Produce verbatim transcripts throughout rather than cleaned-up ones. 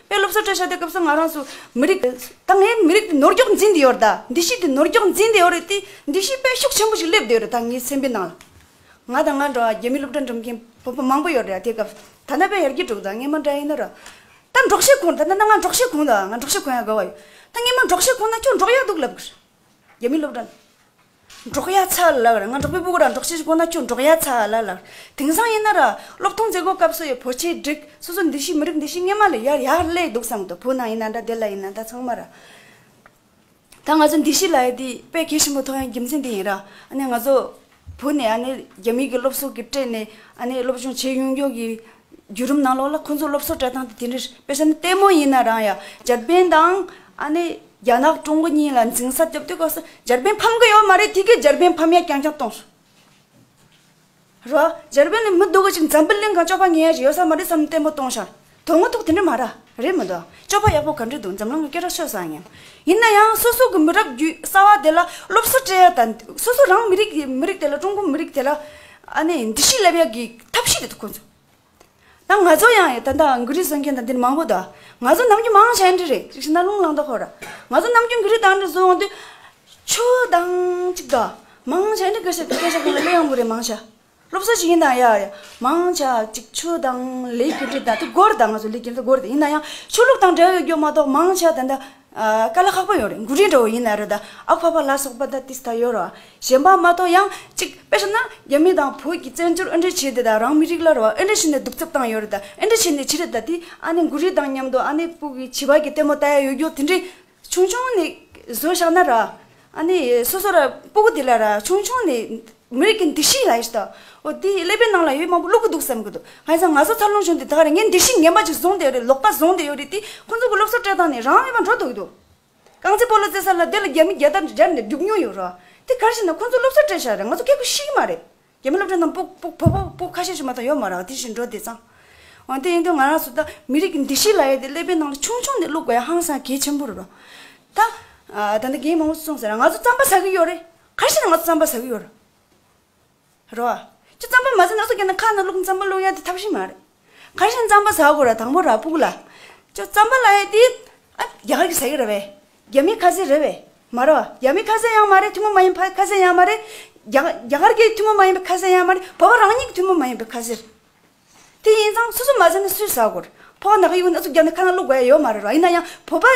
དཔེ་སློབ་གསོ་སྤྲད་བཞག་དུས་སྐབས་སུ་ང་རང་ཚོ་མི་རིགས་ད་ངའི་མི་རིགས་དེ་ནོར་འགྱོག་འཛིན་བསྡད་ཡོད་རེད། ད་འདུ་ཤེས་དེ་ནོར་འགྱོག་འཛིན་བསྡད་ཡོད་རེད་དེ། འདུ་ཤེས་དཔེ་ཤུགས་ཆེན་པོ་ཞིག་སླེབས་བསྡད་ཡོད་རེད། ད་ངའི་སེམས་པའི་ནང་ལ། ང་དང་ང་འདྲ་བ་རྒྱ་མི་སློབ་གྲྭ་འགྲིམ་མཁན་བོད་པ་མང་པོ་ཡོད་རེད། དེ་སྐབས་ད་ནི་དཔེ་ཡར་རྒྱས་འགྲོ་གི་འདུག་ད་སྔོན་མ་འདྲ་ཡིན་ན་ར། ད་འབྲོག་ཤད་ཁོང་ད་ནི་ང་འབྲོག་ཤད་ཁོང་ད་ང་འབྲོག་ཤད་ཁོང་ཡ་དགའ་བ་ཡོད། ད་སྔོན་མ་འབྲོག་ཤད་ཁོང་ན་ཁྱོད་འབྲོག་ཡ་འདུག་ལབ་གི་རེད། རྒྱ་མི་སློབ་གྲྭ་ནས། འབྲོག་ཡ་ཚ་ལབ་ར། ང་འབྲོག་པའི་སྤུ་གུ་ར་འབྲོག་ཤད་ཁོང་ན་ཁྱོད་འབྲོག་ཡ་ཚ་ལབ་ལབ། དེང་སང་ཡིན་ན་ར་སློབ་ཐོན་མཛད་སྒོ་སྐབས་སུ་ཡི་བོད་ཆས་སྒྲིག་སོ་སོ་འདུ་ཤེས་མི་རིགས་འདུ་ཤེས་སྔོན་མ་ལས་ཡར་ཡར་སླེབས་འདུག་བསམ་གི་འདུག་བོད་ནང་ཡིན་ན་འདྲ་དེ་ལ་ཡིན་ན་འདྲ་ཚང་མ་ར། ད་ང་ཚོ་འདུ་ཤེས་ལབ་ཡ་དེ་དཔེ་གལ་ཆེན་པོ་མཐོང་ཡ་རྒྱུ་མཚན་དེ་ཡིན་ར། ཨ་ནི་ང་ཚོ་བོད་ནས་ཨ་ནི་རྒྱ་མི་གི་སློབ་གསོ་གི་སྤྲད་ནས་ཨ་ནི་སློབ་སྦྱོང་བྱེད་ཡོང་ཡོང་གི་བརྒྱུད་རིམ་ནང་ལོགས་ལ་ཁོང་ཚོ་སློབ་གསོ་སྤྲད་སྟངས་དེ་དེ་འདྲ་རེད། དཔེ་བཞག་ན་ལྟད་མོ་ཡིན་ན་རང་ཡ་འཇར་པན་དང་ཨ་ནི་རྒྱ་ནག་ཀྲུང་གོ་གཉིས་ལ་འཛིང་ས་རྒྱབ་དུས་སྐབས་སུ་འཇར་པན་ཕམ་གི་ཡོད་མ་རེད། དེ་གས་འཇར་པན་ཕམ་ཡ་རྐྱང་རྐྱང་གཏོང་སོང་། རོ། འཇར་པན་ནི་མི་སྡུག་གི་ཅིག་འཛམ་བུ་གླིང་གང་སྤྱོད་པ་ངན་ཡ་ཞིག་ཡོད་ས་མ་རེད་བསམ་ནས་ལྟད་མོ་གཏོང་ཤག་དོན་དངོས་ཐོག་དེ་འདྲ་མ་ར། རེད་མི་འདུག་སྤྱོད་པ་ཡག་པོ་ག་འདྲ་འདུག་འཛམ་གླིང་གི་སྐད་གྲགས་ཤོད་ས་ཡིན། ཡིན་ན་ཡང་སོ་སོ་གི་མི་རབས་རྒྱུད་གསར་བ་དེ་ལ་སློབ་གསོ་སྤྲད་ཡ་དང་སོ་སོ་རང་མི་རིགས་ཀྱི་མི་རིགས་དེ་ལ་ཀྲུང་གོ་མི་རིགས་དེ་ལ་ཨ་ནི་འདུ་ཤེས་སླེབས་ཡ་གི་ཐབས་ཤེས་དེ་ཁོ་ཚོ། ད་ང་ཚོ་ཡང་ད་ལྟ་གུ་རི་བཟོ་མཁན་དང་འདི་མང་པོ་འདུག་ང་ཚོ་ནམ་རྒྱུན་མང་ཆེ་འདི་རེད། ཅིག་ཤི་ན་རླུང་ལངས་ད་ཁོ་ར། ང་ཚོ་ནམ་རྒྱུན་གུ་རི་དང་འདི་བཟོ་འོང་དུས། ཆུ་དང་གཅིག་དང་། མང་ཆེ་འདི་སྐད་ཆ་སྐད་ཆ་གང་ལ་གླེང་ཡང་དགོས་རེད་མང་ཆེ། སློབ་གསོ་ཞིག་ཡིན་དང་ཡ་ཡ། མང་ཆེ་གཅིག་ཆུ་དང་ལས་ཀྱི་འདྲི་དང་དེ་སྒོར་དང་ང་ཚོ་ལས་ཀྱི་འདྲི་སྒོར་དེ་ཡིན་ན་ཡང་ཆོས་ལུགས་དང་འབྲེལ་ཡོད་རྒྱུ་མ་གཏོགས་མང་ཆེ་ད་ལྟ། ཨ། དཀའ་ལས་ཁག་པོ་ཡོད་རེད། འགུལ་རིས་འདྲ་བོ་ཡིན་ན་རེད་ད། ཨ་ཕ་ཕ་ལ་སོགས་པ་ད་ཏིས་ད་ཡོད་ར། གཞན་པ་མ་གཏོགས་ཡང་གཅིག་དཔེ་བཞག་ན་རྒྱ་མི་དང་བོད་ཀྱི་བཙན་བྱོལ་ཨེ་འདྲ་བྱས་ཏེ་ད་རང་མི་རིགས་ལ་ར་ཨེ་འདྲ་བྱས་ནས་གདུག་རྩུབ་བཏང་ཡོད་རེད་ད། ཨེ་འདྲ་བྱས་ནས་ཅི་རེད་ད་དེ་ཨ་ནི་འགུལ་རིས་དང་མཉམ་དུ་ཨ་ནི་སྤུ་གུའི་བྱིས་པ་གི་ལྟད་མོ་ལྟ་ཡ་ཡོད་རྒྱུ་དེ་འདྲའི་ཆུང་ཆུང་ནས་བཟོ་བཞག་ན་ར། ཨ་ནི་སོ་སོ་ར་སྤུ་གུ་དེ་ལ་ར་ཆུང་ཆུང་ནས། མི་རིགས་ཀྱི་འདུ་ཤེས་ལ་ཡིས་ད། འོ་དེ་ཀླད་པའི་ནང་ལ་ཡོད་མང་པོ་བླུག་གི་འདུག་བསམ་གི་འདུག་ང་ཚོ་ང་ཚོ་འཚར་ལོངས་བྱུང་དེ་ད་ག་རེ་ངས་འདུ་ཤེས་ངན་པ་ཅིག་བཟུང་བསྡད་ཡོད་རེད། ལོག་པ་བཟུང་བསྡད་ཡོད་རེད་དེ་ཁོ་ཚོ་གི་སློབ་གསོ་སྤྲད་སྟངས་ནི་རང་ཡོད་པ་འགྲོ་ཐུབ་ཀྱི་འདུག་རྐང་རྩེད་སྤོ་ལོ་རྩེ་ས་ལ་དེ་ལ་རྒྱ་མི་རྒྱལ་དར་སྦྱར་ནས་རྒྱུག་མྱོང་ཡོད་རེད། དེ་ག་རེ་བྱས་ན་ཁོ་ཚོ་སློབ་གསོ་སྤྲད་བཞག་རེད། ང་ཚོ་སྐད་ཆ་ཤེས་ཀྱི་མ་རེད། རྒྱ་མི་སློབ་གྲྭ་ནང་སྤུ་སྤུ་བོ་བོ་སྤུ་ཁ་ཤས་ཤིག་མ་གཏོགས་ཡོད་མ་རེད་བ། དེ་བཞིན་འགྲོ་བསྡད་ཙང་། འོ་དེ་ཡིན་དུས་ང་རང་ཚོ་ད་མི་རིགས་ཀྱི་འདུ་ཤེས་ལ་ཡོད་དེ་ཀླད་པའི་ནང་ལ་ཆུང་ཆུང་ནས་བླུག་དགོས་ཡ་ཧང་སང་གལ་ཆེན་པོ་རེད་རོ། ད། ཨ། ད་ནི་རྒན་མང་པོ་གསུངས་ཟེར་ང་ཚོ་རྩམ་པ་ཟ་གི་ཡོད་རེད། ག་རེ་བྱས་ན་ང་ཚོ་རྩམ་པ་ཟ་གི་ཡོད་རེད། རོ། ཁྱོད་རྩམ་པ་མ་ཟ་ན་སུ་རྒྱ་ནག་ཁ་ནང་བླུགས་རྩམ་པ་བླུགས་ཡ་དེ་ཐབས་ཤེས་མ་རེད། ག་རེ་བྱས་ན་རྩམ་པ་ཟ་དགོས་ར་དང་པོ་ར་སྤུ་གུ་ལ། ཁྱོད་རྩམ་པ་ལ་ཡ་དེ། ཨ། རྒྱ་གར་གྱི་ཟ་གི་རེད་བས། རྒྱ་མི་ཁ་ཟས་རེད་བས། མ་རེད་བ། རྒྱ་མི་ཁ་ཟས་ཡང་མ་རེད། ཐུན་མོང་མ་ཡིན་པའི་ཁ་ཟས་ཡང་མ་རེད། རྒྱ་རྒྱ་གར་གྱི་ཐུན་མོང་མ་ཡིན་པའི་ཁ་ཟས་ཡང་མ་རེད། བོད་པ་རང་ཉིད་ཀྱི་ཐུན་མོང་མ་ཡིན་པའི་ཁ་ཟས། དེ་ཡིན་ཙང་སོ་སོ་མ་ཟ་ན་སུས་ཟ་དགོས་རེད། ཕོ་བ་ནག་ཡོད་ན་སུ་རྒྱ་ནག་ཁ་ནང་བླུག་དགོས་ཡ་ཡོད་མ་རེད་ར། ཡིན་ན་ཡང་བོད་པ་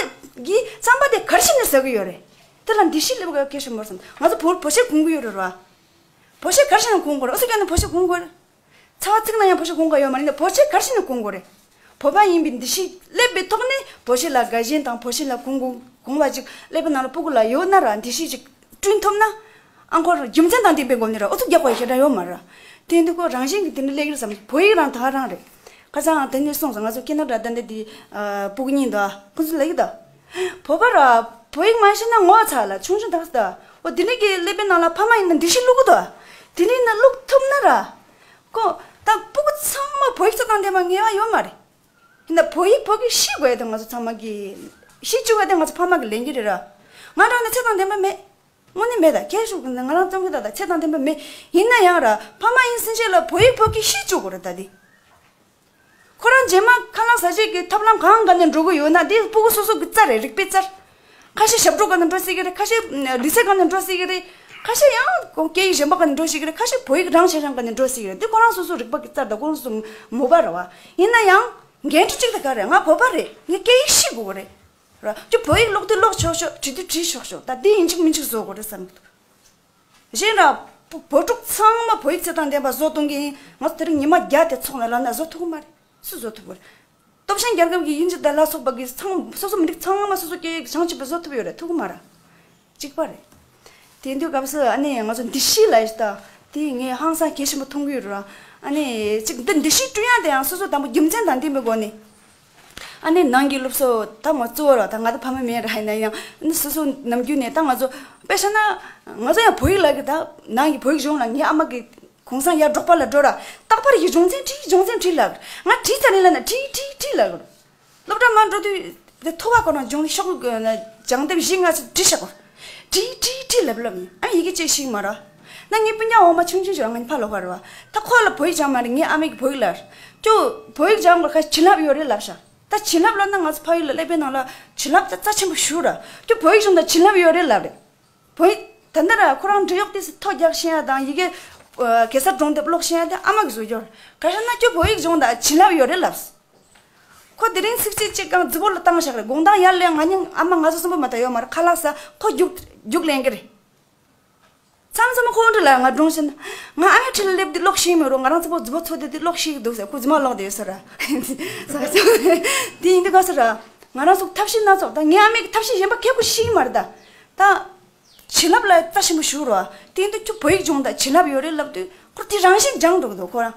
གིས་རྩམ་པ་དེ་ག་རེ་བྱས་ནས་ཟ་གི་ཡོད་རེད། དེ་ལ་འདུ་ཤེས་སླེབས་དགོས་ཡ་གལ་ཆེན་པོ་རེད་བསམ། ང་ཚོ་བོད་བོད་ཆས་གོན་གི་ཡོད་རེད་ར། བོད་ཆས་ག་རེ་བྱས་ནས་གོན་དགོས་རེད། ཨ་སུ་རྒྱ་ནག་བོད་ཆས་གོན་དགོས་རེད། ཚ་བ་ཚིག་ན་ཡང་བོད་ཆས་གོན་དགོས་ཡོད་མ་རེད། ཡིན་ན་བོད་ཆས་ག་རེ་བྱས་ནས་གོན་དགོས་རེད། བོད་པ་ཡིན་པའི་འདུ་ཤེས་སླེབས་པའི་ཐོག་ནས་བོད་ཆས་ལ་དགའ་ཞེན་དང་བོད་ཆས་ལ་གོང་གོང་གོང་བ་ཅིག་ཀླད་པའི་ནང་ལ་སྤུ་གུ་ལ་ཡོད་ན་ར་འདུ་ཤེས་ཅིག་བསྐྲུན་ཐུབ་ན། ཨ་ཁོ་ར་རྒྱུ་མཚན་དང་ལྡན་པའི་སྒོ་ནས་ར་ཨུ་ཚུགས་རྒྱག་པ་ཞེ་དྲག་ཡོད་མ་རེད། དེ་ཡིན་དུས་ཁོ་རང་བཞིན་གྱིས་དེ་འདྲ་སླེབས་ཀྱི་རེད་བསམ། བོད་ཡིག་རང་ད་ག་རང་རེད། ཁ་སང་དེ་ནས་གསུངས་སོང་། ང་ཚོ་ཁེ་ན་ཌ་ད་འདི་དེ་སྤུ་གུ་གཉིས་འདུག་ཁོ་ཚོ་ལབ་ཀྱི་འདུག་བོད་པ་ར་བོད་ཡིག་མ་ཤེས་ན་ངོ་ཚ་ལ་ཆུང་ཆུང་དག་ས་འོ་དེ་འདྲ་གི་ཀླད་པའི་ནང་ལ་ཕ་མ་ཡིན་ན་འདི་ཤི་བླུག་གི་འདུག་དེ་འདྲ་ཡིན་ན་བླུག་ཐུབ་ན་ར། ཁོ་ད་སྤུ་གུ་ཚང་མ་བོད་ཡིག་ཚོ་དང་ལྡན་པ་ངེས་པ་ཡོད་མ་རེད། ཡིན་ན་བོད་ཡིག་བོད་སྐད་ཤེས་དགོས་ཡ་དེ་ང་ཚོ་ཚང་མ་གི་ཤེས་བཅུག་པ་དེ་ང་ཚོ་ཕ་མ་གི་ལས་འགན་རེད་ར། ང་རང་ནི་ཚད་དང་ལྡན་པ་མེད། དངོས་གནས་མེད། ད་ཁྱེད་ཤུགས་ཀྱིས་ང་རང་རྩོམ་གྱི་ད་ད་ཚད་དང་ལྡན་པ་མེད། ཡིན་ན་ཡང་ར་ཕ་མ་ཡིན་ཟིན་ཆེད་ལ་བོད་ཡིག་བོད་སྐད་ཤེས་བཅུག་དགོས་རེད་ད་དེ། ཁོ་རང་རྗེས་མ་ཁ་ལག་ཟ་བྱེད་ཀྱི་ཐབས་ལམ་གང་ག་ནས་འགྲོ་གི་ཡོད་ན་དེ་སྤུ་གུ་སོ་སོ་གི་རྩ་རེད། རིག་པའི་རྩར། ཁ་ཤས་ཞབས་བྲོ་ག་ནས་འགྲོ་སྲིད་ཀྱི་རེད། ཁ་ཤས་ལུས་རྩལ་ག་ནས་འགྲོ་སྲིད་ཀྱི་རེད། ཁ་ཤས་ཡང་སྐད་ཡིག་གཞན་པ་ག་ནས་འགྲོ་སྲིད་ཀྱི་རེད། ཁ་ཤས་བོད་ཡིག་རང་ཆ་ཤང་ག་ནས་འགྲོ་སྲིད་ཀྱི་རེད། དེ་ཁོ་རང་སོ་སོ་རིག་པ་གི་རྩར་དང་ཁོ་རང་སོ་མོས་པ་རེད་བ། ཡིན་ན་ཡང་འགན་འཁྲི་གཅིག་ད་ག་རེད། ང་བོད་པ་རེད། ངས་སྐད་ཡིག་ཤེས་དགོས་ཀྱི་རེད། ར་ཁྱོད་བོད་ཡིག་ཀློག་དུས་ཀློག་ཆོག་ཆོག་བྲིས་དུས་བྲིས་ཆོག་ཆོག་ད་དེ་ཡིན་གཅིག་མིན་གཅིག་བཟོ་དགོས་རེད་བསམ་གྱི་འདུག་གཞན་ར་བོ་བོད་ཕྲུག་ཚང་མ་བོད་ཡིག་ཚད་དང་ལྡན་པ་བཟོ་གཏོང་གི་ཡིན། ང་ཚོ་དེ་རིང་ཉི་མ་བརྒྱ་དེ་ཚོགས་ནས་ལབ་ན་བཟོ་ཐུབ་ཀྱི་མ་རེད། སུས་བཟོ་ཐུབ་ཀྱི་རེད། སྟོབས་ཆེན་རྒྱལ་ཁབ་ཀྱི་དབྱིན་ཇི་དང་ལ་སོགས་པ་གི་ཚང་སོ་སོ་མི་རིགས་ཚང་མ་སོ་སོ་སྐད་ཡིག་བྱང་ཆུབ་པ་བཟོ་ཐུབ་ཡོད་རེད། ཐུབ་ཀྱི་མ་རེད། གཅིག་པ་རེད། དེ་དུས་སྐབས་སུ་ཨ་ནི་ང་ཚོ་འདུ་ཤེས་ལ་ཡིས་ད་དེ་ངས་ཧང་སང་གལ་ཆེན་པོ་མཐོང་གི་ཡོད་རེད། ཨ་ནི་གཅིག་འདི་འདུ་ཤེས་བསྐྲུན་ཡ་དེ་ཡང་སོ་སོ་དང་པོ་རྒྱུ་མཚན་དང་ལྡན་པའི་སྒོ་ནས། ཨ་ནི་ནང་གི་སློབ་གསོ་ད་ང་གཙོ་བོ་ར་ད་ང་ད་ཕ་མ་མེད་ར་ཡིན་ན་ཡང་ཨ་ནི་སོ་སོ་ནམ་རྒྱུན་ནས་ད་ང་ཚོ་དཔེ་བཞག་ན་ང་ཚོ་ཡང་བོད་ཡིག་ལབ་གི་ད་ནང་གི་བོད་ཡིག་སྦྱོང་ལ་ངའི་ཨ་མ་གི་གུང་སེང་ཡར་འབྲོག་པ་ལ་འགྲོ་ར་རྟག་པར་ཡི་སྦྱོང་ཚན་བྲིས་སྦྱོང་ཚན་བྲིས་ལབ་གི་ང་བྲིས་ཚར་ནས་ལབ་ན་བྲིས་བྲིས་བྲིས་ལབ་གི་སློབ་གྲྭ་མར་འགྲོ་དུས་དེ་ཐོ་བ་ཁོ་ན་སྦྱོང་ཤོག་གི་ན་སྦྱང་དེབ་བཞི་ལྔ་ཚོ་བྲིས་བཞག་གི་བྲིས་བྲིས་བྲིས་ལབ་ལབ་ཨ་ཡི་གེ་གཅིག་ཤེས་མ་ར། ན་ངའི་སྤུན་ཀྱག་འོག་མ་ཆུང་ཆུང་ཞིག་ང་ཕ་ལོག་ག་རེད་བ། ད་ཁོ་ལ་བོད་ཡིག་སྦྱང་མ་རེད། ངའི་ཨ་མའི་གི་བོད་ཡིག་ལབ། ཁྱོད་བོད་ཡིག་སྦྱང་དགོས་ཁ་བྱིན་རླབས་ཡོད་རེད་ལབ་ཤག་ད་བྱིན་རླབས་ལབ་ན་ང་ཚོ་ཕ་ཡུལ་ལ་ཀླད་པའི་ནང་ལ་བྱིན་རླབས་ད་རྩ་ཆེན་པོ་ཞེ་དྲག་རེད། ཁྱོད་བོད་ཡིག་སྦྱོང་དང་བྱིན་རླབས་ཡོད་རེད་ལབ་རེད། བོད་ཡིག་ད་འདི་ར་ཁོ་རང་འབྲི་གཡོག་དེ་ཐོ་རྒྱག་ཤེས་ཡ་དང་ཡི་གེ་གེ་སར་སྒྲུང་དེབ་ཀློག་ཤེས་ཡ་དེ་ཨ་མ་གིས་བཟོས་ཡོད་རེད། ག་རེ་ཟེར་ན་ཁྱོད་བོད་ཡིག་སྦྱོང་དང་བྱིན་རླབས་ཡོད་རེད་ལབ། ཁོ་དེ་རིང་ཚིག་གཅིག་གཅིག་གང་རྫི་བོ་ལ་བཏང་བཞག་རེད། དགོང་དག་ཡར་ལས་ང་གཉིས་ཨ་མ་ང་ཚོ་གསུམ་པོ་མ་གཏོགས་ཡོད་མ་རེད། ཁ་ལག་ཟ། ཁོ་རྒྱུགས་རྒྱུགས་ལེན་གི་རེད། མཚམས་མཚམས་ཁོ་འདྲི་ལ་ང་སྒྲུང་བཤད་ན། ང་ཨ་མའི་འཁྲིས་ལ་སླེབས་དུས་ཀློག་ཤེས་མེད་རོ། ང་རང་ཚོ་པོ་རྫི་བོ་ཚོ་དེ་དུས་ཀློག་ཤེས་ཀྱི་འདུག་ཟེར། ཁོ་རྫི་མ་ཀློག་བསྡད་ཡོད་ས་ར། དེ་ཡིན་དུས་ག་ས་ར། ང་རང་ཚོ་ཐབས་ཤེས་སྣ་ཚོགས་དང་ངའི་ཨ་མའི་ཐབས་ཤེས་གཞན་པ་གལ་པོ་ཤེས་ཀྱི་མ་རེད་ད། ད། བྱིན་རླབས་ལ་རྩ་ཆེན་པོ་ཞུ་རོ། དེ་ཡིན་དུས་ཁྱོད་བོད་ཡིག་སྦྱོང་དང་བྱིན་རླབས་ཡོད་རེད་ལབ་དུས་ཁོ་དེ་རང་བཞིན་སྦྱངས་འགྲོ་གི་འདུག་ཁོ་རང་།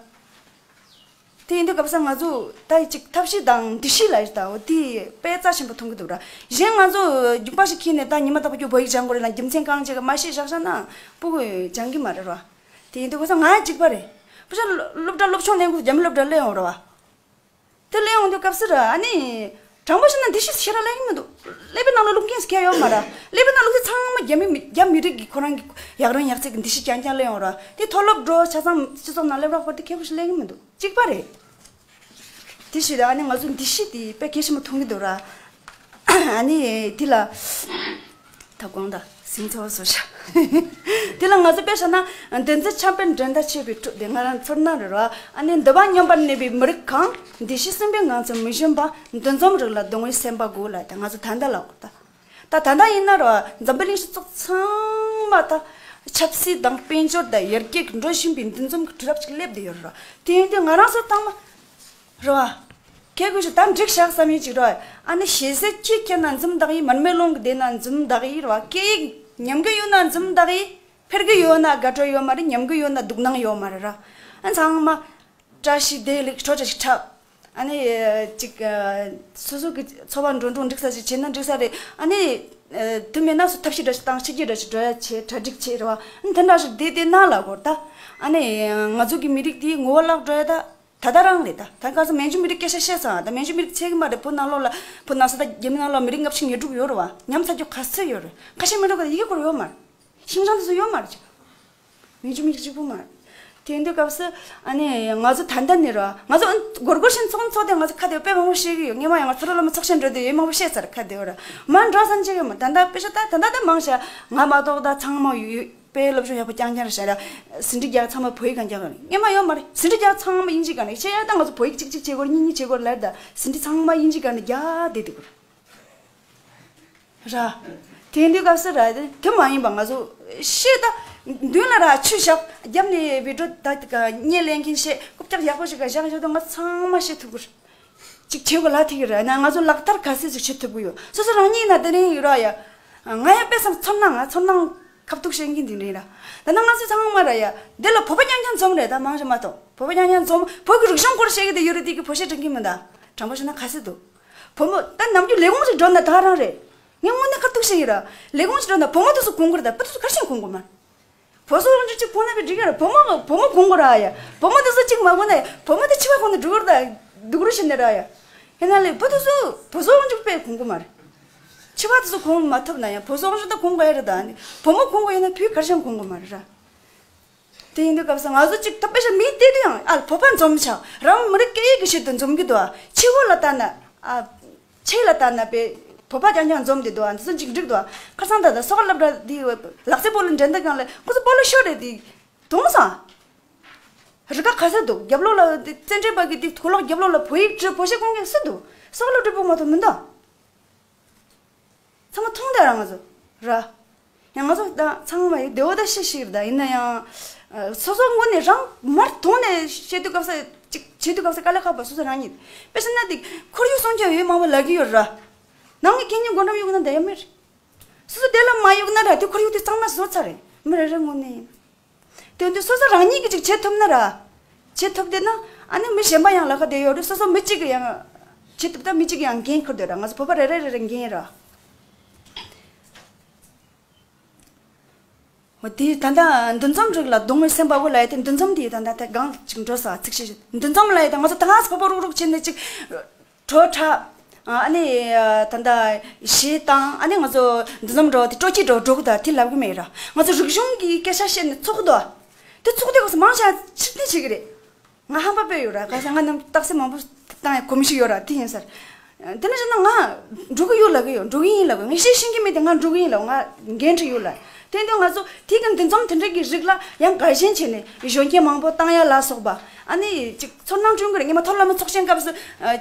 དེ་ཡིན་དུས་སྐབས་སུ་ང་ཚོ་ད་ཅིག་ཐབས་ཤེས་དང་འདི་ཤེས་ལ་ཡོད་ད། འོ་དེ་དཔེ་རྩ་ཆེན་པོ་མཐོང་གི་འདུག་ར། གཞན་ང་ཚོ་རྒྱུག་པ་ཞིག་ཁྱེར་ནས་ད་ཉི་མ་རྟག་པར་ཁྱོད་བོད་ཡིག་སྦྱང་དགོས་རེད་ལ་རྒྱུ་མཚན་གང་ཅིག་མ་ཤེས་བཞག་བཞག་ན་སྤུ་གུ་སྦྱང་གི་མ་རེད་ར། དེ་ཡིན་དུས་ཁོ་ཚོ་ང་གཅིག་པ་རེད། ཁོ་ཚོ་སློབ་གྲྭ་སློབ་ཆུང་ལེན་དགོས། རྒྱ་མི་སློབ་གྲྭ་སླེབས་ཡོང་ར་བ། དེ་སླེབས་ཡོང་དུས་སྐབས་སུ་ར་ཨ་ནི། དྲང་པོ་བཤད་ན་འདི་ཤེས་ཤེས་ར་ལས་ཀྱི་མི་འདུག་ཀླད་པའི་ནང་ལ་བླུག་མཁན་ཞིག་ཡོད་མ་ར། ཀླད་པའི་ནང་བླུག་དུས་ཚང་མ་རྒྱ་མི་མི་རྒྱ་མི་རིགས་ཀྱི་ཁོ་རང་གི་ཡག་རང་ཡག་ཚིག་གི་འདི་ཤེས་རྐྱང་རྐྱང་སླེབས་ཡོང་ར། དེ་མཐོ་སློབ་འགྲོ་ཆ་ཚང་སྤྱི་ཚོགས་ནང་སླེབས་རག་བར་དུ་ཁྱད་པར་ཞིག་ལས་ཀྱི་མི་འདུག་གཅིག་པ་རེད། དེ་ཞིག་རེད། ཨ་ནི་ང་ཚོ་འདི་ཤེས་དེ་དཔེ་གལ་ཆེན་པོ་མཐོང་གི་འདུག་ར། ཨ་ནི་དེ་ལ་ད་དགོངས་དག་སེམས་ཚོར་བཟོ་བྱ། དེ་ལ་ང་ཚོ་དཔེ་བཞག་ན་འདི་ཚོ་ཆགས་པའི་འགྲན་ཟླ་ཆེ་བའི་གྲུབ་དེ་ང་རང་ཚོར་སྣང་རེད་ར། ཨ་ནི་འདོད་པ་སྙོམས་པར་གནས་པའི་མི་རིགས་གང་། འདི་ཤེས་སེམས་པའི་ངང་ཚུལ་མི་ཞུམ་པ། འདུ་འཛོམས་རིགས་ལ་གདུང་བའི་སེམས་པ་དགོས་ལ་ད་ང་ཚོ་ད་ལྟ་ལ་འོ་ད། ད་ད་ལྟ་ཡིན་ན་ར་འཛམ་བུ་གླིང་སྤྱི་ཚོགས་ཚང་མ་ད་ཆབ་སྲིད་དང་དཔལ་འབྱོར་དང་ཡར་རྒྱས་ཀྱི་འགྲོ་བཞིན་པའི་འདུ་འཛོམས་ཀྱི་དུས་རབས་ཅིག་སླེབས་བསྡད་ཡོད་རེད་ར། དེ་ཡིན་དུས་ང་རང་ཚོ་ཚང་མ་རེད་བ། ཁྱེད་ཀྱིས་ད་འགྲིག་བཞག་བསམ་ཡས་ཅིག་རེད་བ། ཨ་ནི་ཞེ་སའི་ཁྱི་ཁྱེར་ན་འཛུམ་མདངས་ཡིན། མར་མེ་ལོང་གི་བསྡད་ན་འཛུམ་མདངས་ཡིན་རེད་བ། སྐད་ཡིག་ཉམས་ཀྱི་ཡོད་ན་འཛུམ་མདངས་ཡིན། འཕེར་གྱི་ཡོད་ན་དགའ་སྤྲོ་ཡོད་མ་རེད། ཉམས་ཀྱི་ཡོད་ན་སྡུག་སྣང་ཡོད་མ་རེད་ར། ཨ་ཚང་མ་བཀྲ་ཤིས་བདེ་ལེགས་འཕྲོ་འདྲ་ཞིག་འཁྲབ། ཨ་ནི་ཅིག་སོ་སོ་གི་འཚོ་བ་འགྲོ་འགྲོ་འགྲིག་ས་ཞིག་བྱས་ན་འགྲིག་ས་རེད། ཨ་ནི་དེ་མེད་ན་སུ་ཐབས་ཤེས་འདྲ་ཞིག་བཏང་། ཕྱི་རྒྱལ་འདྲ་ཞིག་འགྲོ་ཡ་བྱས། གྲ་སྒྲིག་བྱས་རེད་བ། ཨ་ནི་དེ་འདྲ་ཞིག་བསྡད་བསྡད་ན་ལ་གོ་ད། ཨ་ནི་ང་ཚོ་གི་མི་རིགས་དེའི་ངོ་བོ་བརླག་འགྲོ་ཡ་ད། ད་ལྟ་རང་རེད་ད། ད་ག་ཚོད་མན་ཇུ་མི་རིགས་སྐད་ཆ་བཤད་ཚར་ད། མན་ཇུ་མི་རིགས་ཚད་གི་མ་རེད། བོད་ནང་ལོགས་ལ་བོད་ནང་ས་ད་རྒྱ་མི་ནང་ལོགས་མི་རིགས་ལྔ་བཅུ་ང་དྲུག་ཡོད་རེད་བ། ཉམས་ཚར་རྒྱུ་ག་ཚོད་ཡོད་རེད། ཁ་ཤས་མི་འགྲོ་ག་ད་ཡི་གེ་སྐོར་ཡོད་མ་རེད། ཤིང་ཅང་དེ་ཚོ་ཡོད་མ་རེད་ཅིག་མན་ཇུ་མི་རིགས་གཅིག་པུ་མ་རེད། དེ་འདུག་སྐབས་སུ་ཨ་ནི་ང་ཚོ་ད་ལྟ་ནས་ར་ང་ཚོ་སྒོར་སྒོར་བཞིན་ཚོགས་ཚོགས་དེ་ང་ཚོ་ཁ་དེ་དཔེ་མང་པོ་བཤད་གི་ཡོད། སྔོན་མ་ཡང་ང་ཚོ་ར་ལ་མ་ཚོགས་ཆེན་འགྲོ་དུས་ཡོད་མང་པོ་བཤད་ཚར། ཁ་དེ་བ་ར་མ་འགྲོ་ས་མཇལ་གི་མ། ད་ལྟ་དཔེ་ཆ་ད་ད་ལྟ་ད་མང་ཤ་ང་མ་གཏོགས་ད་ཚང་མ་ཡོད་ཡོད། དཔེ་སློབ་སྦྱོང་ཡག་པོ་རྐྱང་རྐྱང་རེད་ཤག་ར། ཟིན་བྲིས་རྒྱག་ཚང་མ་བོད་ཡིག་གང་རྒྱག་གི་རེད། སྔོན་མ་ཡོད་མ་རེད། ཟིན་བྲིས་རྒྱག་ཚང་མ་དབྱིན་ཇི་གང་རེད། བཤད་ཡ་ད་ང་ཚོ་བོད་ཡིག་གཅིག་གཅིག་བྱེད་དགོས་རེད། གཉིས་གཉིས་བྱེད་དགོས་རེད་ལབ་ད་ཟིན་བྲིས་ཚང་མ་དབྱིན་ཇི་གང་རེད་རྒྱག་བསྡད་དེ་གོ་ར། དེ་འདུག་སྐབས་སུ་ར་དེ་མ་ཡིན་པ་ང་ཚོ་བཤད་ད་མདུན་ལ་ར་ཆུ་བཞག་རྒྱབ་ནས་བི་ཌིའོ་ད་བརྙན་ལེན་མཁན་བཤད་རྐུབ་བཀྱག་ཡག་པོ་ཞིག་ག་བཞག་བཞག་ད་ང་ཚང་མ་བཤད་ཐུབ་གི་རེད། ཅིག་བྱེད་དགོས་ལ་ཐིག་གི་རེད། ན་ང་ཚོ་ལག་བསྟར་ག་ཚོད་ཅིག་བྱེད་ཐུབ་གི་ཡོད། སོ་སོ་རང་ཉིད་ན་དེ་རིང་ཡོད་ར་ཡ། ང་ཡ་དཔེ་བསམ་ཚོར་སྣང་ང་ཚོར་སྣང་ཁ་ཐུག་བཤད་མཁན་དེ་རིང་ར། ད་ནང་ང་ཚོ་ཚང་མ་ར་ཡ། འདི་ལ་བོད་པ་རྐྱང་རྐྱང་འཛོམས་རེད། ད་མང་ཆེ་མ་གཏོགས་བོད་པ་རྐྱང་རྐྱང་འཛོམས། བོད་ཀྱི་རིག་གཞུང་སྐོར་བཤད་གི་དེ་ཡོད་རེད། དེ་གི་བོད་གཞས་འཁྲབ་མཁན་མི་འདུག་དྲང་པོ་བཤད་ན་ག་ཚོད་འདུག་བུ་མོ་ད་ནམ་རྒྱུན་ལས་ཁུངས་ཤིག་འགྲོ་ན་ད་རང་རེད། ངས་དངོས་གནས་ཁ་ཐུག་བཤད་ཡིན་ར། ལས་ཁུངས་ཤིག་འགྲོ་ན་བུ་མོ་དེ་ཚོ་གོང་གི་རེད། ད་བུ་དེ་ཚོ་ག་རེ་བྱས་གོང་གི་མ། བུ་སོགས་ཅིག་ཅིག་གོང་ན་བའི་འགྲིག་གི་ར། བུ་མོ་བུ་མོ་གོང་གི་ར་ཡ། བུ་མོ་དེ་ཚོ་ཅིག་མ་གོང་ན་བུ་མོ་དེ་ཕྱི་པ་གོང་ན་འགྲོ་གི་ར་ད་སྡུག་རུ་བྱེད་ནི་ར་ཡ། ཡིན་ན་ལས་བུ་དེ་ཚོ་བུ་སོགས་ཅིག་དཔེ་གོང་གི་མ་རེད། ཕྱི་པ་དེ་ཚོ་གོང་མ་ཐུབ་ན་ཡང་བུ་སོགས་ཅིག་ད་གོང་གི་ཡ་རེད། ད་ནི་བུ་མོ་གོང་གི་ཡིན་ན་བུ་ག་རེ་བྱས་གོང་གི་མ་རེད་ར། དེ་ཡིན་དུས་སྐབས་སུ་ང་ཚོ་གཅིག་ད་དཔེ་ཆ་མི་བལྟས་དུས་ཡང་ཨ་བོད་པ་འཛོམས་ཆགས། རང་མི་རིགས་སྐད་ཡིག་གི་ཆེད་དུ་འཛོམས་ཀྱི་འདུག་ཨ་ཕྱི་གོ་ལ་ལྟ་ན་ཨ་ཕྱི་ལ་ལྟ་ན་པའི་བོད་པ་རྐྱང་རྐྱང་འཛོམས་བསྡད་འདུག་ཨ་འདི་ཚོ་གཅིག་འགྲིག་འདུག་ཨ་ཁ་སང་ད་ལྟ་སོག་ལབ་འདྲ་འདི་ལག་རྩེད་སྤོ་ལོ་འགྲན་ཟླ་སྒང་ལ་ཁོ་ཚོ་སྤོ་ལོ་ཤོར་རེད། འདི་དུང་སང་རི་ཁ་ག་ས་འདུག་རྒྱབ་ལོགས་ལ་འདི་བཙན་ཁྲིད་པ་གི་འདི་གོ་ལོག་རྒྱབ་ལོགས་ལ་བོད་ཡིག་བྲིས་བོད་གཞས་གོན་མཁན་སུ་འདུག་སོག་ལབ་འདྲ་པོ་མ་གཏོགས་མི་འདུག་ཚང་མ་མཐོང་དེ་ར་ང་ཚོ་ར། ཡང་ང་ཚོ་ད་ཚང་མ་ཡི་བདེ་བོ་ད་ཤི་ཤི་རེད། ད་ཡིན་ན་ཡང་ཨ་སོ་སོ་ངོས་ནས་རང་མར་དོན་ནས་བཤད་དུས་སྐབས་ས་ཅིག་བྱེད་དུས་སྐབས་ས་དཀའ་ལས་ཁག་པ་སོ་སོ་རང་ཉིད། དཔེ་བཤད་ན་དེ་ཁོར་ཡུག་སྲུང་སྐྱོབ་ཡོད་མང་པོ་ལབ་ཀྱི་ཡོད་ར། ནང་གི་ཁེ་ཉིན་སྒོ་འགྲམ་གཡུག་ན་འདི་ཡ་མེད་རེད། སོ་སོ་དེ་ལ་མ་གཡུག་ན་ར་དེ་ཁོར་ཡུག་དེ་གཙང་མ་བཟོ་ཚར་རེད། མི་རེ་རེ་ངོས་ནས་ཡིན། དེ་འདི་སོ་སོ་རང་ཉིད་ཀྱིས་ཅིག་བྱེད་ཐུབ་ན་ར། བྱེད་ཐུབ་བསྡད་ན་ཨ་ནི་མི་གཞན་པ་ཡང་ལ་ཁ་བསྡད་ཡོད་རེད། སོ་སོ་མི་གཅིག་གིས་ཡང་བྱེད་ཐུབ་ད་མི་གཅིག་གིས་ཡང་འགན་འཁུར་བསྡད་ར། ང་ཚོ་བོད་པ་རེ་རེ་རེ་རེ་འགན་ར། འོ་དེ་ད་ལྟ་འདུ་འཛོམས་རིགས་ལ་གདུང་བའི་སེམས་པ་བོ་ལ་ཡ་དེ་འདུ་འཛོམས་དེ་ད་ལྟ་དེ་གང་ཅིག་འགྲོ་ས་ཚིག་ཤེས་འདུ་འཛོམས་ལ་ཡ་དེ་ང་ཚོ་ད་ག་ས་བོད་པ་རུག་རུག་བྱས་ནས་ཅིག་གྲོ་འཁྲབ། ཨ་ནི་ད་ལྟ་གཞས་བཏང་། ཨ་ནི་ང་ཚོ་འདུ་འཛོམས་འགྲོ་དེ་སྤྲོ་སྐྱིད་འགྲོ་འགྲོ་གི་ད་དེ་ལབ་གི་མེད་ར། ང་ཚོ་རིག་གཞུང་གི་སྐད་ཆ་བཤད་ནས་ཚོགས་འདུ་དེ་ཚོགས་དུས་སྐབས་སུ་མང་ཆེ་ཕྱིར་འཐེན་བྱེད་གི་རེད། ང་ཧམ་པ་དཔེ་ཡོད་ར། ག་ས་ང་རྣམས་རྟགས་གསལ་མང་པོ་བཏང་ཡ་གོམས་གཤིས་ཡོད་ར། དེ་ཡིན་ས་རེད། དེ་ནས་བྱས་ན་ང་འགྲོ་གི་ཡོད་ལབ་གི་ཡོད། འགྲོ་གི་ཡིན་ལབ་གི། ངས་བཤད་ཤེས་ཀྱི་མེད་དེ། ང་འགྲོ་གི་ཡིན་ལབ། ང་འགན་འཁྲི་ཡོད་ལབ། དེ་དུས་ང་ཚོ་དེ་གི་འདུ་འཛོམས་དེ་འདྲ་གི་རིགས་ལ་ཡང་དགའ་ཞེན་བྱས་ནས་གཞོན་སྐྱེས་མང་པོ་བཏང་ཡ་ལ་སོགས་པ། ཨ་ནི་ཅིག་ཚོར་སྣང་བྱུང་གི་རེད། ངས་མ་མཐོ་སློབ་མའི་ཚོགས་ཆེན་སྐབས་སུ་ཨ་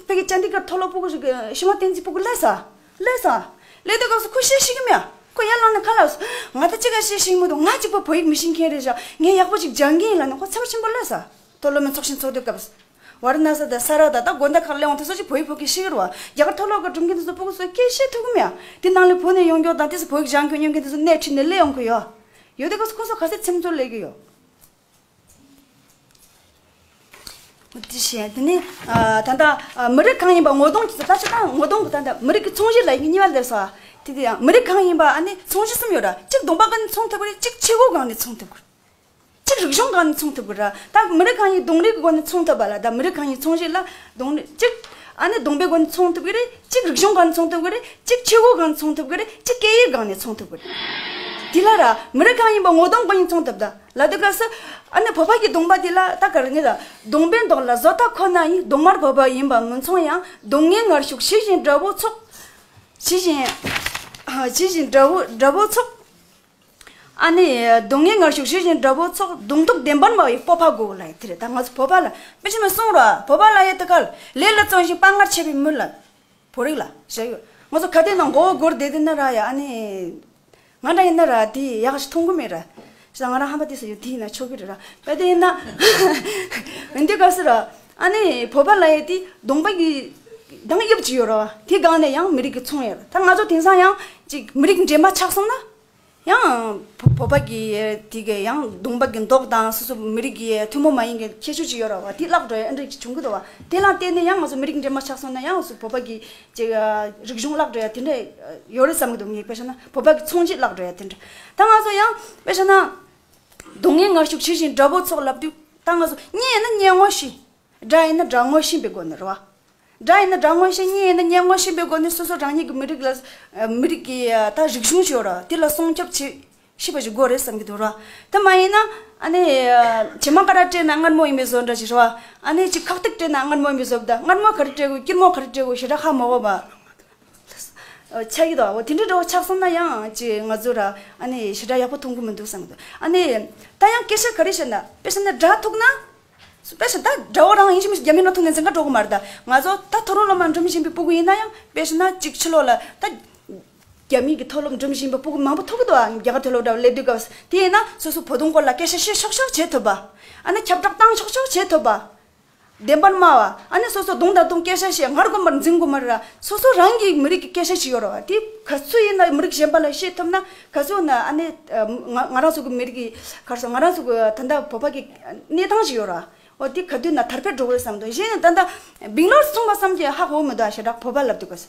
ཕ་གི་ཅན་དི་གར་མཐོ་སློབ་ཕྲུ་གུ་ཞིག་ཤི་མ་བསྟན་འཛིན་ཕྲུ་གུ་སླེབས་ས། སླེབས་ས། སླེབས་དུས་སྐབས་སུ་ཁོ་བཤད་ཤེས་ཀྱི་མེད། ཁོ་ཡར་ལངས་ནས་ཁ་ལ་ང་ད་ཅི་ག་བཤད་ཤེས་མི་འདུག་ང་གཅིག་པོ་བོད་ཡིག་མི་ཤེས་མཁན་རེད་བཞག་ངས་ཡག་པོ་ཅིག་སྦྱང་གི་ཡིན་ལབ་ནས་ཁོ་ཚེ་བར་ཆེན་པོ་སླེབས་ས། མཐོ་སློབ་མའི་ཚོགས་ཆེན་ཚོགས་དུས་སྐབས་སུ། ཝཱ་ར་ཎ་སི་དང་ས་ར་དང་ད་དགོན་སྡེ་ཁག་སླེབས་འོང་དུས་སུ་ཅིག་བོད་ཡིག་ཕོ་གི་ཤེས་ཀྱི་རེད་བ། རྒྱ་གར་མཐོ་སློབ་ཀྱི་སྒྲུབ་མཁན་དེ་ཚོ་ཕྲུ་གུ་ཚོ་སྐད་བཤད་ཐུབ་ཀྱི་མེད་ཨ། དེ་ནང་ལས་བོད་ནས་ཡོང་མཁན་དང་དེ་ཚོ་བོད་ཡིག་སྦྱང་མཁན་ཡོང་མཁན་དེ་ཚོ་སྣེ་ཁྲིད་ནས་སླེབས་ཡོང་གི་ཡོད། ཡོད་དུས་སྐབས་སུ་ཁོ་ཚོ་ག་ཚོད་ཚེམ་ཚོར་སླེབས་ཀྱི་ཡོད། འོ་དེ་བྱས་དེ་ནས་ཨ་ད་ལྟ་ཨ་མི་རིགས་གང་ཡིན་པ་ངོ་གདོང་གི་ད་ཆ་ད་ངོ་གདོང་གི་ད་ལྟ་མི་རིགས་ཀྱི་ཚོང་གཞི་ལབ་ཡག་གཉིས་པ་སླེབས་སོང་ཨ། དེ་དེ་ཡང་མི་རིགས་གང་ཡིན་པ་ཨ་ནི་ཚོང་གཞི་གསུམ་ཡོད་ར། གཅིག་གདོང་པ་སྒང་ནས་ཚོང་ཐུབ་ཀྱི་རེད། གཅིག་ཆས་གོས་སྒང་ནས་ཚོང་ཐུབ་ཀྱི་རེད། གཅིག་རིག་གཞུང་སྒང་ནས་ཚོང་ཐུབ་ཀྱི་ར། ད་མི་རིགས་གང་ཡིན་གདོང་རིས་ཀྱི་སྒོ་ནས་ཚོང་ཐུབ་པ་ལ། ད་མི་རིགས་གང་ཡིན་ཚོང་གཞི་ལ་གདོང་རིས་གཅིག་ཨ་ནི་གདོང་པའི་སྒོ་ནས་ཚོང་ཐུབ་ཀྱི་རེད། གཅིག་རིག་གཞུང་སྒང་ནས་ཚོང་ཐུབ་ཀྱི་རེད། གཅིག་ཆས་གོས་སྒང་ནས་ཚོང་ཐུབ་ཀྱི་རེད། གཅིག་སྐད་ཡིག་སྒང་ནས་ཚོང་ཐུབ་ཀྱི་རེད། དེ་ལ་ར་མི་རིགས་གང་ཡིན་པ་ངོ་གདོང་སྒང་ནས་ཚོང་ཐུབ་ད་ལབ་དུས་སྐབས་སུ། ཨ་ནི་བོད་པ་གི་གདོང་པ་དེ་ལ་ད་ག་རེ་ངེས་ད། གདོང་པའི་མདོག་ལ་བཟོ་ལྟ་ཁོ་ན་ཡིན། གདོང་དམར་བོད་པ་ཡིན་པ་མི་མཚུངས་ཡང་། གདོང་ལྔའི་ངར་ཤུགས་ཇི་བཞིན་དགྲ་བོ་ཚོགས། ཇི་བཞིན་ཇི་བཞིན་དགྲ་བོ་དགྲ་བོ་ཚོགས། ཨ་ནི་གདོང་ལྔའི་ངར་ཤུགས་ཇི་བཞིན་དགྲ་བོ་ཚོགས། གདོང་ཐུག་བདེན་པར་སྨྲ་བའི་སྤོབས་པ་དགོས་ལབ་ཡ་དེ་རེད། ད་ང་ཚོ་བོད་པ་ལ་དཔེ་ཆ་མ་གསུང་རོགས། བོད་པ་ལབ་ཡ་དེ་ག་ལས་ལ་བརྩོན་ཞིང་དཔའ་ངར་ཆེ་བའི་མི་ལ་བོད་རིགས་ལ་བྱ་ཡོད། ང་ཚོ་ག་དུས་ནང་མགོ་བོ་སྒུར་བསྡད་དེ་ན་ར་ཡ། ཨ་ནི་ང་འདྲ་ཡིན་ན་ར་དེ་ཡག་ཞིག་མཐོང་གི་མེད་ར། ས་ང་རང་ཧམ་པ་དེ་ས་ཡོད་དེ་ཡིན་ན་ཆོག་གི་རེད་ར། དཔེ་དེ་ཡིན་ན་འདི་ག་ཟེར་ར། ཨ་ནི་བོད་པ་ལབ་ཡ་དེ་གདོང་པ་གི་གདངས་དབྱིབས་ཅིག་ཡོད་ར་བ། དེ་སྒང་ནས་ཡང་མི་རིགས་ཀྱི་མཚོན་ཡོད་ར། ད་ང་ཚོ་དེང་སང་ཡང་ཅིག་མི་རིགས་འདྲེས་མ་ཆགས་སོང་ན། ཡང་བོ་བོད་པ་གི་དེ་གི་ཡང་གདོང་པ་གི་མདོག་དང་སོ་སོ་མི་རིགས་ཀྱི་ཐུན་མོང་མ་ཡིན་གྱི་ཁྱད་ཆོས་ཅིག་ཡོད་ར་བ། དེ་བརླག་འགྲོ་ཡ་ཨ་འདྲ་ཅིག་བྱུང་གི་འདུག་བ། དེ་ལ་བརྟེན་ནས་ཡང་ང་ཚོ་མི་རིགས་འདྲེས་མ་ཆགས་སོང་ན་ཡང་སོ་བོད་པ་གི་ཅིག་རིག་གཞུང་བརླག་འགྲོ་ཡ་དེ་འདྲ་ཡོད་རེད་བསམ་གི་འདུག་ངས་དཔེ་བྱས་ན་བོད་པ་གི་མཚོན་བྱེད་བརླག་འགྲོ་ཡ་དེ་འདྲ། ད་ང་ཚོ་ཡང་དཔེ་བྱས་ན་གདོང་ལྔའི་ངར་ཤུགས་ཇི་བཞིན་དགྲ་བོ་ཚོགས་ལབ་དུས། ད་ང་ཚོ་གཉེན་ཡིན་ན་གཉེན་ངོ་ཤེས། དགྲ་ཡིན་ན་དགྲ་ངོ་ཤེས་པའི་སྒོ་ནས་རེད་བ། དགྲ་ཡིན་ན་དགྲ་ངོ་ཤེས། གཉེན་ཡིན་ན་གཉེན་ངོ་ཤེས་པའི་སྒོ་ནས་སོ་སོ་རང་ཉིད་ཀྱི་མི་རིགས་ལ་མི་རིགས་ཀྱི་ད་རིག་གཞུང་ཞིག་ཡོད་ར། དེ་ལ་སྲུང་སྐྱོབ་བྱེད་ཤེས་པ་ཞིག་དགོས་རེད་བསམ་གྱི་འདུག་ར། དེ་མ་ཡིན་ན་ཨ་ནི་བྱེ་མ་ཀ་ར་སྤྲད་ན་མངར་མོ་ཡིན་པའི་བཟོ་འདྲ་ཞིག་རེད་བ། ཨ་ནི་ཅིག་ཁག་ཏིག་སྤྲད་ན་མངར་མོ་ཡིན་པའི་བཟོ། ད་མངར་མོ་ག་རེ་སྤྲད་དགོས། སྐྱུར་མོ་ག་རེ་སྤྲད་དགོས་ཞེ་དྲག་ཧ་མ་གོ་བ། ཆགས་ཀྱི་འདུག་འོ་དེ་འདྲ་འདྲ་བོ་ཆགས་སོང་ན་ཡང་ཅིག་ང་ཚོ་ར་ཨ་ནི་ཞེ་དྲག་ཡག་པོ་མཐོང་གི་མི་འདུག་བསམ་གྱི་འདུག་ཨ་ནི་ད་ཡང་སྐད་ཆ་ག་རེ་བཤད་ན་དཔེ་བཤད་ན་དགྲ་ཐུག་ན། དཔེ་བཤད་ད་དགྲ་བོ་རང་ཡིན་གཅིག་མིན་གཅིག་རྒྱ་མི་ནང་ཐུག་ནས་འཛིང་ག་འགྲོ་གི་མ་རེད། ད་ང་ཚོ་ད་མཐོ་རིམ་སློབ་མ་འགྲིམ་བཞིན་པའི་ཕྲུ་གུ་ཡིན་ན་ཡང་དཔེ་བཤད་ན་ཅིག་ཕྱི་ལོགས་ལ་ད་རྒྱ་མི་གི་མཐོ་སློབ་འགྲིམ་བཞིན་པའི་ཕྲུ་གུ་མང་པོ་ཐུག་གི་འདུག་ཨ། རྒྱ་གར་མཐོ་སློབ་འདྲ་བོ་སླེབས་དུས་སྐབས་དེ་ཡིན་ན་སོ་སོ་བོད་དོན་སྐོར་ལ་སྐད་ཆ་བཤད་ཆོག་ཆོག་བྱེད་ཐུབ་པ། ཨ་ནི་ཁྱབ་བསྒྲགས་བཏང་ཆོག་ཆོག་བྱེད་ཐུབ་པ། བདེན་པར་སྨྲ་བ། ཨ་ནི་སོ་སོ་གདོང་དང་གདོང་སྐད་ཆ་བཤད་མངགས་དགོས་མ་རེད་འཛིང་དགོས་མ་རེད་ར། སོ་སོ་རང་གི་མི་རིགས་ཀྱི་སྐད་ཆ་ཞིག་ཡོད་རེད་བ། དེ་ག་ཚོད་ཡིན་ན་མི་རིགས་གཞན་པ་ལ་བཤད་ཐུབ་ན་ག་ཚོད་ན་ཨ་ནི་ང་ང་རང་ཚོ་གི་མི་རིགས་ཀྱི་ག་རེ་ཟེར། ང་རང་ཚོ་གི་ད་ལྟ་བོད་པ་གི་གནས་སྟངས་ཞིག་ཡོད་རེད་བ། འོ་དེ་ག་དུས་ན་དར་སྤེལ་འགྲོ་གི་རེད་བསམ་འདུག་གཞན་ད་ལྟ་བེང་ལོར་སོང་བ་བསམ་གྱི་ཧ་གོ་མི་འདུག་ཞེ་དྲག་བོད་པ་ལབ་དུས་ག་ཚོད་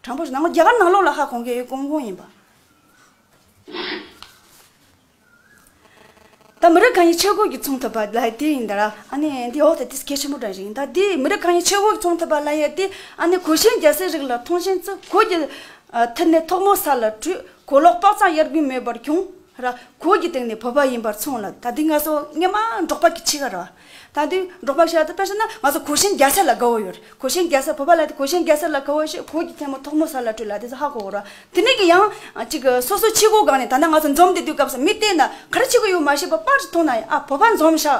དྲང་པོ་ཞིག་ནང་རྒྱ་གར་ནང་ལོགས་ལ་ཧ་གོ་མཁན་ཡོད་ཀོང་ཀོང་ཡིན་པ། ད་མི་རིགས་གང་ཡིན་ཆས་གོས་ཀྱིས་མཚོན་ཐུབ་པ་ལབ་དེ་ཡིན་ད་ར། ཨ་ནི་འདི་འོག་ཏུ་དེ་གལ་ཆེན་པོ་འདྲ་ཞིག་ཡིན། ད་དེ་མི་རིགས་གང་ཡིན་ཆས་གོས་ཀྱིས་མཚོན་ཐུབ་པ་ལབ་ཡ་དེ་ཨ་ནི་གོས་ཆེན་རྒྱལ་སྲས་རིགས་ལ་མཐོང་ཆེན་བརྩི། གོས་ཀྱི་ཨ་མཐིལ་ནས་ཐོག་མོ་ས་ལ་བྲུས། གོས་ལོག་པགས་གཙང་གཡར་དགུན་མེད་པར་གྱོན་ར། གོས་ཀྱི་སྟེང་ནས་བོད་པ་ཡིན་པར་མཚོན་ལ། ད་དེ་ང་ཚོ་སྔོན་མ་འབྲོག་པ་གི་ཆས་ཀ་ར། ད་དུས་འབྲོག་པ་ཤ་དུ་དཔེ་བཤད་ན་ང་ཚོ་གོས་ཆེན་རྒྱལ་སྲས་ལ་དགའ་བོ་ཡོད་རེད། གོས་ཆེན་རྒྱལ་སྲས་བོད་པ་ལ་དེ་གོས་ཆེན་རྒྱལ་སྲས་ལ་དགའ་བོ་ཞེས་གོས་ཀྱི་ཐལ་མོ་ཐོག་མོ་ས་ལ་བྲུས་ལ་དེ་ཚོ་ཧ་གོ་བོ་ར། དེ་ནས་ཀྱི་ཡང་ཅིག་སོ་སོ་ཆས་གོས་སྒང་ནས་ད་ལྟ་ང་ཚོ་འཛོམས་བསྡད་དུས་སྐབས་སུ་མི་བལྟས་ན་ག་རེ་ཆས་གོས་ཡོད་མ་ཤེས་པ་པར་ཅིག་མཐོང་ན་ཡང་ཨ་བོད་པ་འཛོམས་ཤག་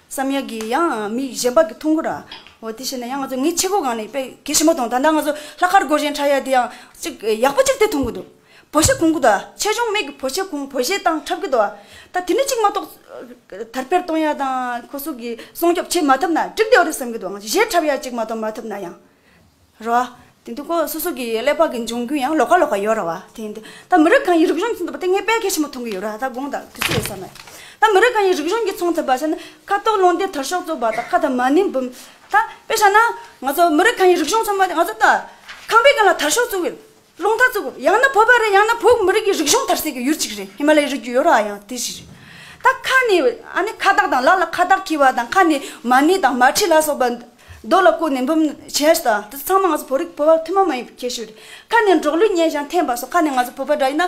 བསམ་ཡག་གི་ཡང་མི་གཞན་པ་གི་མཐོང་གི་ར། འོ་དེ་བྱས་ན་ཡང་ང་ཚོ་ངའི་ཆས་གོས་སྒང་ནས་དཔེ་གལ་ཆེན་པོ་མཐོང་། ད་ལྟ་ང་ཚོ་ལྷག་དཀར་གོས་ཆེན་འཁྲབ་ཡག་དེ་ཡང་ཅིག་ཡག་པོ་ཅིག་དེ་མཐོང་གི་འདུག་པོ་ཤེ་གོན་གི་འདུག་ཆེ་ཆུང་མེད་གི་པོ་ཤེ་གོན། པོ་ཤེ་བཏང་འཁྲབ་གི་འདུག་ད་དེ་ནས་གཅིག་མ་གཏོགས་དར་སྤེལ་གཏོང་ཡ་དང་ཁོ་ཚོ་གི་སྲུང་སྐྱོབ་བྱེད་མ་ཐུབ་ན་འགྲིག་བསྡད་ཡོད་རེད་བསམ་གི་འདུག་ང་ཚོ་གཞས་འཁྲབ་ཡ་གཅིག་མ་གཏོགས་མ་ཐུབ་ན་ཡང་། རེད་བ། དེ་འདུག་གོ་སོ་སོ་གི་ཀླད་པ་གི་འབྱུང་རྒྱུ་ཡང་ལོགས་ཀ་ལོགས་ཀ་ཡོད་རེད་བ། དེ་འདུག་ད་མི་རིགས་གང་ཡིན་རིག་གཞུང་མཚོན་ཐུབ་པ་དེ་ངས་དཔེ་གལ་ཆེན་པོ་མཐོང་གི་ཡོད་རེད། ད་དགོངས་དག་དུས་ཚོད་ཡོད་ས་མེད། ད་མི་རིགས་གང་ཡིན་རིག་གཞུང་གི་མཚོན་ཐུབ་པ་བྱས་ན་ཁ་དོག་རླུང་རྟའི་དར་ཤོག་བཙུགས་པ་དང་ཁ་དང་མ་ཎི་འབུམ། ད་དཔེ་བཞག་ན་ང་ཚོ་མི་རིགས་གང་ཡིན་རིག་གཞུང་མཚོན་པ་དེ་ང་ཚོ་ད་ཁང་པའི་སྒང་ལ་དར་ཤོག་བཙུགས་ཡོད། རླུང་རྟ་བཙུགས། ཡང་ན་བོད་པ་རེད། ཡང་ན་བོད་མི་རིགས་ཀྱི་རིག་གཞུང་དར་སའི་གི་ཡུལ་གཅིག་རེད། ཧི་མ་ལ་ཡའི་རི་རྒྱུད་ཡོད་ར། ཡང་དེ་ཞིག་རེད། ད་ཁ་ནས་ཨ་ནི་ཁ་བཏགས་དང་ལག་ལ་ཁ་བཏགས་འཁྱེར་བ་དང་ཁ་ནས་མ་ཎི་དང་མལ་ཁྲི་ལ་སོགས་པ་རྡོ་ལ་བརྐོས་ནས་འབུམ་བྱས་ཤག་དེ་ཚང་མ་ང་ཚོ་བོད་རིགས་བོད་པ་ཐུན་མོང་མ་ཡིན་པའི་ཁྱད་ཆོས་རེད། ཁ་ནས་འབྲོག་གླུ་སྙན་ཞིང་འཐེན་པ་སོགས། ཁ་ནས་ང་ཚོ་བོད་པ་འདྲ་ཡིན་ན་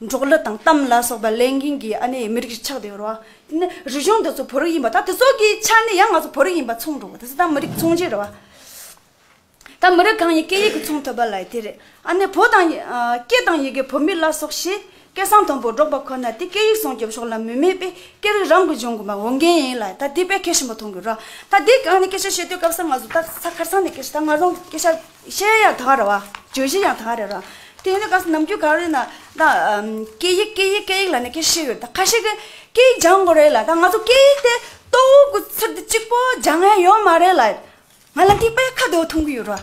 འབྲོག་གླུ་དང་གཏམ་ལ་སོགས་པ་ལེན་མཁན་གྱི་ཨ་ནི་མི་རིགས་ཤིག་ཆགས་བསྡད་ཡོད་རེད་བ། དེ་ནས་རིག་གཞུང་འདི་ཚོ་བོད་རིགས་ཡིན་པ། ད་དེ་ཚོ་གི་ཆ་ནས་ཡང་ང་ཚོ་བོད་རིགས་ཡིན་པ་མཚོན་འགྲོ་བ། དེ་ཚོ་ད་མི་རིགས་མཚོན་བྱེད་རེད་བ། ད་མི་རིགས་གང་ཡིན་སྐད་ཡིག་གི་མཚུངས་ཐུབ་པ་ལ་དེ་རེད། ཨ་ནི་བོད་དང་ཡི་ཨ་སྐད་དང་ཡི་གེ་བོད་མི་ལ་སོགས་ཤིག་སྐད་གསང་མཐོན་པོ་སྒྲོག་པ་ཁོ་ན་དེ་སྐད་ཡིག་སྲུང་སྐྱོབ་ཕྱོགས་ལ་མི་མེད་པས་སྐད་རིགས་རང་གི་གཞུང་གི་མ་འོས་འགན་ཡིན་ལ་ད་དེ་དཔེ་གལ་ཆེན་པོ་མཐོང་གི་རེད། ད་དེ་གང་ནས་སྐད་ཆ་བཤད་དུས་སྐབས་སུ་ང་ཚོ་ད་ས་ཁར་སང་ནས་སྐད་ཆ་ད་ང་རང་སྐད་ཆ་བཤད་ཡ་ད་ག་རེད་བ། བརྗོད་གཞི་ཡང་ད་ག་རེད་ར། དེ་ཡིན་དུས་སྐབས་སུ་ནམ་རྒྱུན་ག་རེ་ན་ད་སྐད་ཡིག་སྐད་ཡིག་སྐད་ཡིག་ལ་ནས་སྐད་ཆ་བཤད་ཡོད། ད་ཁ་ཤས་ཀྱིས་སྐད་ཡིག་སྦྱང་དགོས་རེད་ལ། ད་ང་ཚོ་སྐད་ཡིག་དེ་ལྟོ་བོ་གི་ཚུལ་དུ་གཅིག་པོ་སྦྱང་ཡ་ཡོད་མ་རེད་ལ། ང་ལ་འདི་དཔེ་ཁ་བདེ་བོ་མཐོང་གི་ཡོད་ར།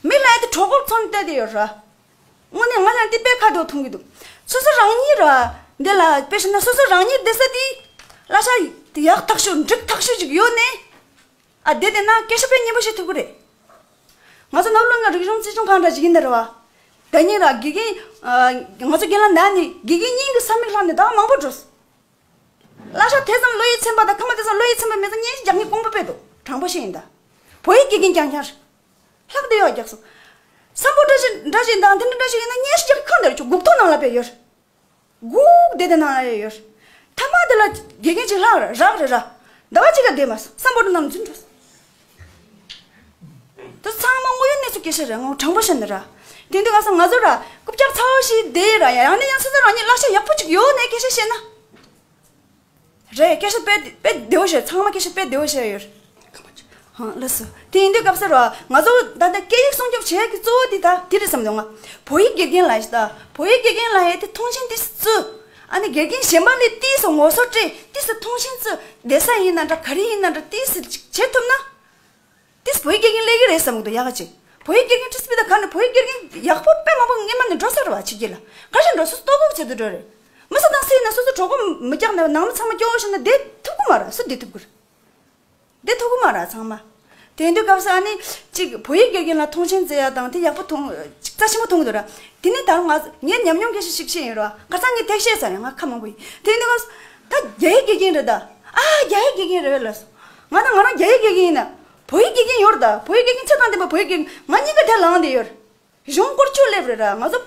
མི་ལ་ཡ་དེ་གྲོད་ཁོག་ཚོན་བལྟས་ཏེ་ཡོད་ར། དངོས་གནས་ང་ལ་འདི་དཔེ་ཁ་བདེ་བོ་མཐོང་གི་འདུག་སོ་སོ་རང་ཉིད་ར། འདི་ལ་དཔེ་བཤད་ན་སོ་སོ་རང་ཉིད་བསྡད་ས་དེ་གླ་ཆ་དེ་ཡག་ཐག་ཆོད་འགྲིག་ཐག་ཆོད་ཅིག་ཡོད་ནས། ཨ་བསྡད་བསྡད་ན་སྐད་ཆ་དཔེ་སྙན་པོ་བཤད་ཐུབ་ཀྱི་རེད། ང་ཚོ་ནོར་ལུང་ང་རིག་གཞུང་རྩིས་སྦྱོང་ཁང་འདྲ་ཞིག་ཡིན་ནི་རེད་བ། ད་ཉིན་ར་དགེ་རྒན་ཨ་ང་ཚོ་རྒན་ལགས་ན་ནི་དགེ་རྒན་གཉིས་ཀྱི་ས་མིག་ལྷག་ནས་ཟླ་བ་མང་པོ་འགྲོ། གླ་ཆ་དེ་ཙམ་བློ་ཡིད་ཚིམ་པ་དང་ཁ་མ་དེ་ཙམ་བློ་ཡིད་ཚིམ་པ་མེད་ཙང་སྙན་ཞུ་རྒྱག་མཁན་དཀོན་པོ་དཔེ་འདུག་དྲང་པོ་བཤད་ཡིན་ད། བོད་ཡིག་དགེ་རྒན་རྐྱང་རྐྱང་རེད། ལྷག་བསྡད་ཡོད་རྒྱག་སོང་། སམ་བྷོ་ཊ་ཞིག་འདྲ་ཞིག་དང་དེ་འདྲ་འདྲ་ཞིག་ཡིན་ན་སྙན་ཞུ་རྒྱག་གི་ཁག་འདྲ་རེད། ཁྱོད་སྒུག་ཐོག་ནང་ལ་དཔེ་ཡོད། སྒུག་བསྡད་དེ་ནང་ལ་ཡོད། མཐའ་མ་དེ་ལ་དགེ་རྒན་ཅིག་ལྷག་རག་རེད་ར། ཟླ་བ་གཅིག་ག་བསྡད་མ་སོང་། སམ་བྷོ་ཊ་ནང་འཛུལ་འགྲོ་སོང་། དེ་ཚང་མ་དངོས་ཡོད་གནས་ཚུལ་སྐད་ཆ་རེད། ངོ་། དྲང་པོ་བཤད་ན་ར། དེ་དུས་ག་ས་ང་ཚོ་ར་རྐུབ་བཀྱག་ཚ་བོ་ཞིག་བསྡད་ར། ཡང་ནས་ཡང་སོ་སོ་རང་ཉིད་གླ་ཆ་ཡག་པོ་ཅིག་ཡོད་ནས་སྐད་ཆ་བཤད་ན། རེད། སྐད་ཆ་དཔེ་དཔེ་བདེ་བོ་བཤད། ཚང་མ་སྐད་ཆ་དཔེ་བདེ་བོ་བཤད་ཡོད། ཧང་ལགས་སོ། དེ་ཡིན་དུས་སྐབས་སུ་ར་ང་ཚོ་ད་ལྟ་སྐད་ཡིག་སྲུང་སྐྱོབ་བྱེད་ཡག་གི་གཙོ་བོ་དེ་ད་དེ་རེད་བསམ་འདུག་ང་བོད་ཡིག་དགེ་རྒན་ལ་ཡིན་ད་བོད་ཡིག་དགེ་རྒན་ལ་ཡིན་དེ་མཐོང་ཆེན་ཏིས་བརྩི། ཨ་ནི་དགེ་རྒན་གཞན་པ་ལས་ཏིས་སུ་ངོ་སོ་སྤྲད་ཏིས་སུ་མཐོང་ཆེན་བརྩི། བསྡད་ས་ཡིན་ན་འདྲ་ག་རེ་ཡིན་ན་འདྲ་ཏིས་སུ་ཅིག་བྱེད་ཐུབ་ན། ཏིས་བོད་ཡིག་དགེ་རྒན་སླེབས་ཀྱི་རེད་བསམ་གི་འདུག་ཡག་ག་ཅིག་བོད་ཡིག་དགེ་རྒན་ཁྲིས་པི་ད་ག་ནས་བོད་ཡིག་དགེ་རྒན་ཡག་པོ་དཔེ་མང་པོ་སྔོན་མ་ནས་འགྲོ་ཚར་བ་ཕྱི་རྒྱལ་ལ། ག་རེ་འགྲོ་སོ་སོ་ལྟོ་གོས་བྱེད་དུ་འགྲོ་རེད། མི་སུ་དང་སུ་ཡིན་ན་སོ་སོ་གྲོད་ཁོག་མི་རྒྱག་ན་ནང་མི་ཚང་མ་སྐྱོ་བོ་བྱས་ན་བསྡད་ཐུབ་ཀྱི་མ་རེད། སུ་བསྡད་ཐུབ་ཀྱི་རེད། བསྡད་ཐུབ་ཀྱི་མ་རེད་ཚང་མ། དེ་དུས་སྐབས་སུ་ཨ་ནི་གཅིག་བོད་ཡིག་དགེ་རྒན་ལ་མཐོང་ཆེན་བརྩི་ཡ་དང་དེ་ཡག་པོ་མཐོང་། གཅིག་རྩ་ཆེན་པོ་མཐོང་གི་འདུག་ར། དེ་ནས་ད་རུང་ང་ངས་ཉམས་མྱོང་སྐད་ཆ་ཞིག་བཤད་ཡིན་ར། ཁ་སང་ངས་ཐེག་བཤད་ས་རེད། ང་ཁ་མང་པོ་ཡིན། དེ་དུས་སྐབས་སུ་ད་རྒྱ་ཡིག་དགེ་རྒན་རེད་ད། ཨ་རྒྱ་ཡིག་དགེ་རྒན་རེད་ལ་སོང་། ང་ད་ང་རང་རྒྱ་ཡིག་དགེ་རྒན་ཡིན་ན་བོད་ཡིག་དགེ་རྒན་ཡོད་རེད་ད། བོད་ཡིག་དགེ་རྒན་ཚད་དང་ལྡན་པ་བོད་ཡིག་དགེ་རྒན་ང་གཉིས་ཀ་དེ་ལངས་བསྡད་ཡོད་རེད། གཞུང་སྐོར་སྐྱོད་སླེབས་རེད་ར། ང་ཚོ་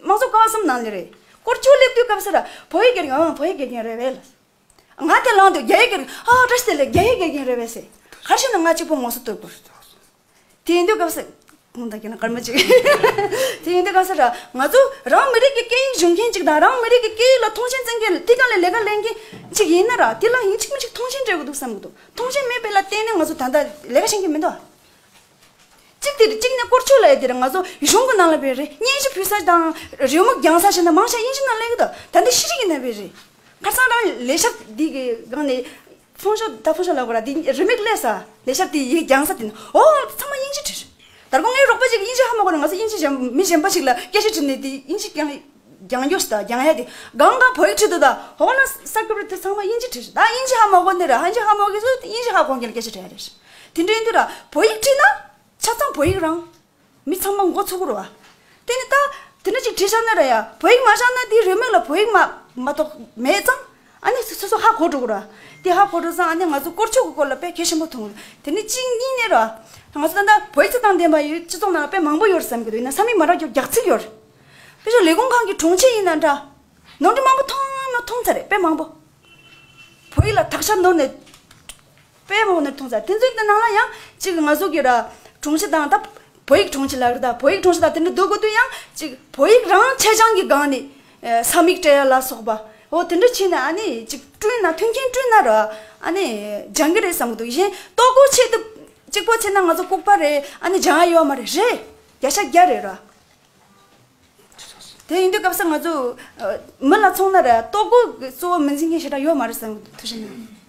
དམངས་གཙོ་ཀ་བ་གསུམ་ནང་ནས་རེད། སྐོར་སྐྱོད་སླེབས་དུས་སྐབས་སུ་ར་བོད་ཡིག་དགེ་རྒན་ཨང་བོད་ཡིག་དགེ་རྒན་རེད་བས་ལ། ང་དེ་ལངས་དུས་རྒྱ་ཡིག་དགེ་རྒན་ཨ་བཀྲ་ཤིས་བདེ་ལེགས་རྒྱ་ཡིག་དགེ་རྒན་རེད་བས་ཟེར། ག་རེ་བྱས་ན་ང་གཅིག་པོ་ངོ་སོ་བསྟོད་དགོས། དེ་ཡིན་དུས་སྐབས་སུ་གོང་དང་ཁྱེད་ན་སྐར་མ་གཅིག་དེ་ཡིན་དུས་སྐབས་སུ་ར་ང་ཚོ་རང་མི་རིགས་ཀྱི་སྐད་ཡིག་སྦྱོང་མཁན་གཅིག་དང་རང་མི་རིགས་ཀྱི་སྐད་ཡིག་ལ་མཐོང་ཆེན་བསྩལ་མཁན་དེ་ག་ལ་ལས་ཀ་ལས་མཁན་གཅིག་ཡིན་ན་ར་དེ་ལ་ཡིན་གཅིག་མིན་གཅིག་མཐོང་ཆེན་སྤྲད་དགོས་འདུག་བསམ་གི་འདུག་མཐོང་ཆེན་མེད་པའི་ལ་བརྟེན་ནས་ང་ཚོ་ད་ལྟ་ལས་ཀ་བྱེད་མཁན་མི་འདུག་གཅིག་དེ་རེད། གཅིག་ནས་སྐོར་ཆུ་ལ་ཡ་དེ་རེད། ང་ཚོ་གཞུང་གི་ནང་ལ་བས་རེད། སྙན་ཞུ་ཕུལ་ས་དང་རེའུ་མིག་རྒྱང་ས་བྱས་ན་མང་ཆེ་དབྱིན་ཇི་ནང་སླེབས་ཀྱི་འདུག་ད་འདི་ཤེས་རིག་གི་ནང་བས་རེད། ཁ་སང་རང་ལས་ཤག་འདི་གི་སྒང་ནས་ཕོན་ཤོག་ད་ཕོན་ཤོག་ལབ་དགོས་ར། འདི་རེའུ་མིག་སླེབས་ས་ལས་ཤག་དེ་ཡི་རྒྱང་ས་དེ་ནི་ཨོ་ཚང་མ་དབྱིན་ཇི་བྲིས། ད་རུང་ངའི་རོགས་པ་ཅིག་དབྱིན་ཇི་ཧ་མ་གོ་ནས་ང་ཚོ་དབྱིན་ཇི་གཞན་མི་གཞན་པ་ཞིག་ལ་སྐད་ཆ་དྲིས་ནས་དེ་དབྱིན་ཇི་རྒྱང་རྒྱང་རྒྱོགས་ཤིག་ད་རྒྱང་ཡ་དེ་སྒང་སྒང་བོད་ཡིག་བྲིས་འདུག་ད་ཧོ་ན་ས་ཀི་པར་དེ་ཚང་མ་དབྱིན་ཇི་བྲིས་ཤིག་ད་དབྱིན་ཇི་ཧ་མ་གོ་ནས་ར་ཧན་ཇི་ཧ་མ་གོ་གི་སུ་དབྱིན་ཇི་ཧ་གོ་མཁན་ལ་སྐད་ཆ་དྲིས་ཡ་རེད། དེ་འདྲ་ཡིན་དུས་ར་བོད་ཡིག་བྲིས་ན་ཆ་ཚང་བོད་ཡིག་རང་། མི་ཚང་མ་མགོ་ཚོས་ཀྱི་རེད་བ། དེ་ནི་ད་དེ་འདྲ་ཅིག་བྲིས་བཞག་ན་ར་ཡ་བོད་ཡིག་མ་བཞག་ན་དེའི་རེའུ་མིག་ལ་བོད་ཡིག་མ་མ་གཏོགས་མེད་ཙང་ཨ་ནི་སོ་སོ་ཧ་གོ་འགྲོ་གི་རེད་བ། དེ་ཧ་གོ་འགྲོ་ཙང་ཨ་ནི་ང་ཚོ་སྐོར་ཆུ་གི་སྐོར་ལ་དཔེ་གལ་ཆེན་པོ་མཐོང་གི། དེ་ནི་གཅིག་གཉིས་ནས་ར་ང་ཚོ་ད་ལྟ་བོད་ཡིག་ཚད་དང་ལྡན་པ་ཡོད་སྤྱི་ཚོགས་ནང་ལ་དཔེ་མང་པོ་ཡོད་རེད་བསམ་གི་འདུག་ཡིན་ན་ས་མིག་མ་རག་རྒྱུ་རྒྱག་ཚིག་ཡོད་རེད། དཔེ་ཆ་ལས་ཁུངས་ཁང་གི་དྲུང་ཆེ་ཡིན་ན་འདྲ། ནོར་འཁྲུལ་མང་པོ་མཐོང་ན་མཐོང་ཚར་རེད་དཔེ་མང་པོ། བོད་ཡིག་ལ་དག་ཆ་ནོར་ནས་དཔེ་མང་པོ་ནས་མཐོང་ཚར། དེ་ཚོའི་ནང་ལ་ཡང་གཅིག་ང་ཚོ་གི་ར་དྲུང་ཆེ་དང་ད་བོད་ཡིག་དྲུང་ཆེ་ལ་རེད། ད་བོད་ཡིག་དྲུང་ཆེ་དང་དེ་འདྲ་སྡོད་དགོས་དུས་ཡང་གཅིག་བོད་ཡིག་རང་ཆ་ཚང་གི་སྒང་ནས་ས་མིག་སྤྲད་ཡ་ལ་སོགས་པ་འོ་དེ་འདྲ་བྱས་ན་ཨ་ནི་གཅིག་བསྐྲུན་ན་མཐུན་རྐྱེན་བསྐྲུན་ན་ར་ཨ་ནི་སྦྱང་གི་རེད་བསམ་གི་འདུག་གཞན་ལྟོ་གོས་ཆེད་དུ་གཅིག་པོ་བྱས་ན་ང་ཚོ་ལྐུགས་པ་རེད། ཨ་ནི་སྦྱང་ཡ་ཡོད་མ་རེད། རེད། བརྒྱ་ཆ་བརྒྱ་རེད་ར། དེ་ཡིན་དུས་སྐབས་སུ་ང་ཚོ་ཨ་མི་ལ་མཚོན་ན་ར་ལྟོ་གོས་ཀྱི་གཙོ་བོ་མི་འཛིན་མཁན་ཞེ་དྲག་ཡོད་མ་རེད་བསམ་གི་འདུག་ཐུགས་རྗེ་གནང་།